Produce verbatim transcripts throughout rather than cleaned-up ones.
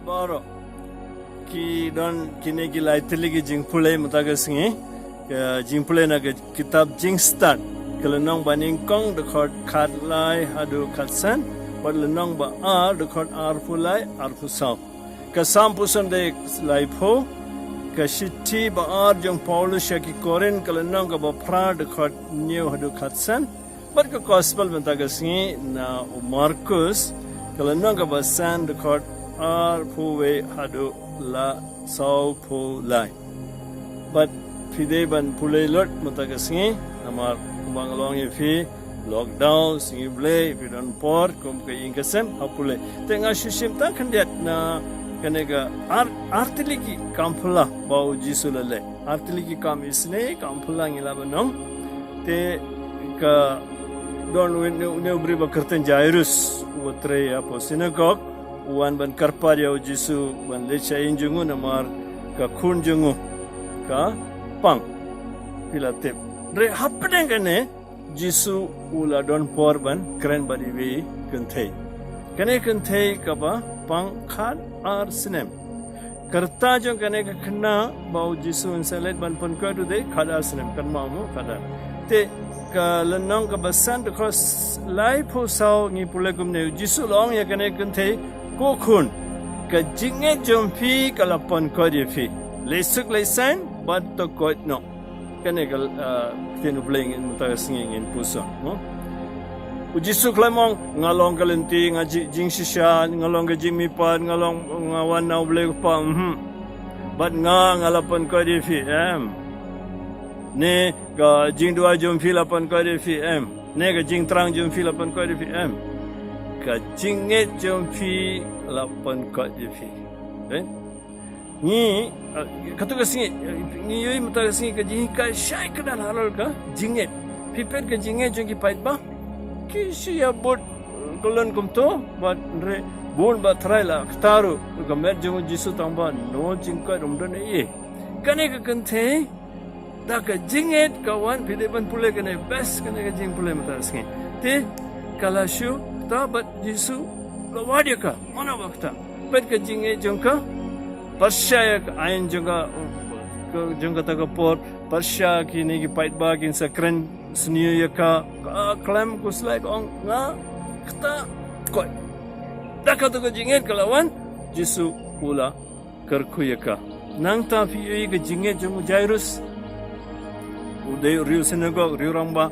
Baroh ki don kine ki lai tylli ki jingpule mynta ka sngi. Ka jingpule na ka kitab Jingstad, ka lynnong ba nyngkong, dkhot khatlai haduh khatsan, bad lynnong ba ar, dkhot arphew lai, arphew saw. Ka Salm puson de laiphew. Ka shithi ba ar jong Paulus sha ki Korinth, ka lynnong kaba phra, dkhot hynñiew haduh khatsan. Bad ka gospel mynta ka sngi na u Markus, ka lynnong kaba san, dkhot arphew wei haduh la sawphew lai. Bad phi dei ban pule lut mynta ka sngi, namar kumba nga la ong ïa phi, lockdown, sngi Blei, phi don por kum ka ïing ka sem ha pule. Te nga shu shim tang khyndiat na kane ka ar, ar tylli ki kam phylla ba u Jisu u la leh. Ar tylli ki kam isynei, kam phylla ngi lah ban ong. Te ka don une, une u briew ba kyrteng Jairus, uba trei hapoh synagog, u wan ban kyrpad ïa u Jisu ban leit sha ïing jong u namar ka khun jong u ka pang. Phi la tip. Hynrei hapdeng kane, Jisu u la don por ban kren bad iwei i kynthei. Kane ka kynthei kaba pang khat ar snem. Ka rta jong kane ka khynnah ba u Jisu un sa leit ban pynkoit u dei khat ar snem, kan mut mo, khat ar. Te ka lynnong kaba san, dkhot laiphew saw ngi pule kumne, u Jisu u la ong ïa kane ka kynthei, ko khun, ka jingngeit jong phi ka la pynkoit ïa phi. Leit suk leit saiñ bad to koit noh. Kane ka, ah, ktien u Blei ngin mynta ka sngi ngin puson, mo. U Jisu khlem ong, nga long ka lynti, nga ji-, jingshisha, nga long ka jingmihpat, nga long, nga wan na u Blei u Kpa, mhm. Bad nga, nga la pynkoit ïa phi, em. Ne ka jingduwai jong phi la pynkoit ïa phi, em. Ne ka jingthrang jong phi la pynkoit ïa phi, em. Ka jingngeit jong phi la pynkoit ïa phi. Eh? Ngi, eh, katto ka sngi, eh, ngi ïohi mynta ka sngi ka jinghikai shai kdar halor ka jingngeit. Phi peit ka jingngeit jong ki paidbah, ki shu ïabud, eh, kyllon kumto, bad hynrei bun ba trai la ktar ruh ka met jong u Jisu tang ba no jingkoit, um don ei ei. Kane ka kynthei, da ka jingngeit ka wan, phi dei ban pule kane, best kane ka jingpule mynta ka sngi. Te ka la shu kta bad Jisu u la wad ïa ka, mano ba kta. Peit ka jingngeit jong ka, pyrshah ïa ka aiñ jong ka, ka, jong kata ka por, pyrshah kine ki paidbah kin sa kren sniew ïa ka, ka khlem khuslai, ka ong, nga kta, koit. Da kato ka jingngeit ka la wan, Jisu u la kyrkhu ïa ka. Nangta phi ïohi ka jingngeit jong u Jairus. U dei u riew synagog, riew rangbah,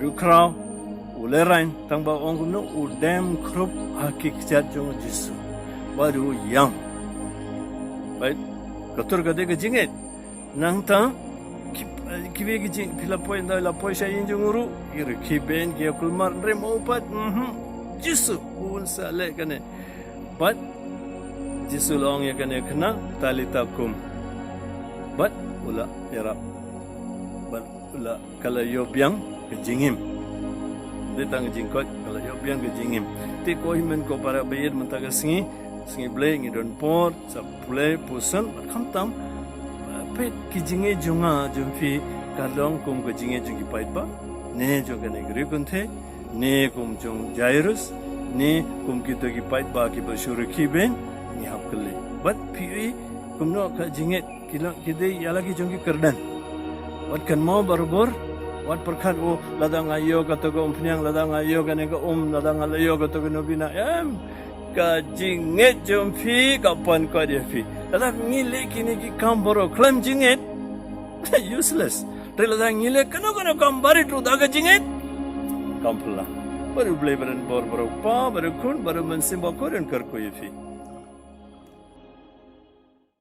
riew khraw, u lehraiñ, tang ba ong kumno, u dem khrup ha ki kjat jong u Jisu. Bad u ïam. Bad, kato ka dei ka jingngeit. Nangta, ki, kiwei ki jing, phi la poi, ynda la poi sha ïing jong u ruh, ki rkhie beiñ, ki ïa kulmar, hynrei mo pat, mhm. Jisu, un sa leh kane. Bad Jisu u la ong ïa kane ka khynnah, Talitha kum. Bad u la ïarap. Bad u la, ka la ïoh biang ka jingim. Dei tang ka jingkoit, ka la ïoh biang ka jingim. Te ko hynmen ko para baieit, mynta ka sngi, sngi Blei ngi don por sa pule puson, bad khamtam, eh, peit ki jingngeit jong nga jong phi ka long kum ka jingngeit jong ki paidbah, ne jong kane ka riew kynthei, ne kum jong Jairus, ne kum kito ki paidbah kiba shu rkhie beiñ, ngi hap kylli. Bad phi ïohi kumno ka jingngeit, ki long, ki dei ïa la ki jong ki kyrdan. Wat kynmaw barabor, wat pyrkhat, o, lada nga ïoh kato ka umphniang, lada nga ïoh kane ka um, lada nga la ïoh kato ka nobina, em. Ka jingngeit jong phi ka pynkoit ïa phi. Lada ngi leh kine ki kam baroh khlem jingngeit, useless. Te lada ngi leh kano kano kam barit ruh da ka jingngeit, kam phylla. Bad u Blei ba don bor, bad u Kpa, bad u Khun, bad u Mynsiem Bakhuid un kyrkhu ïa phi.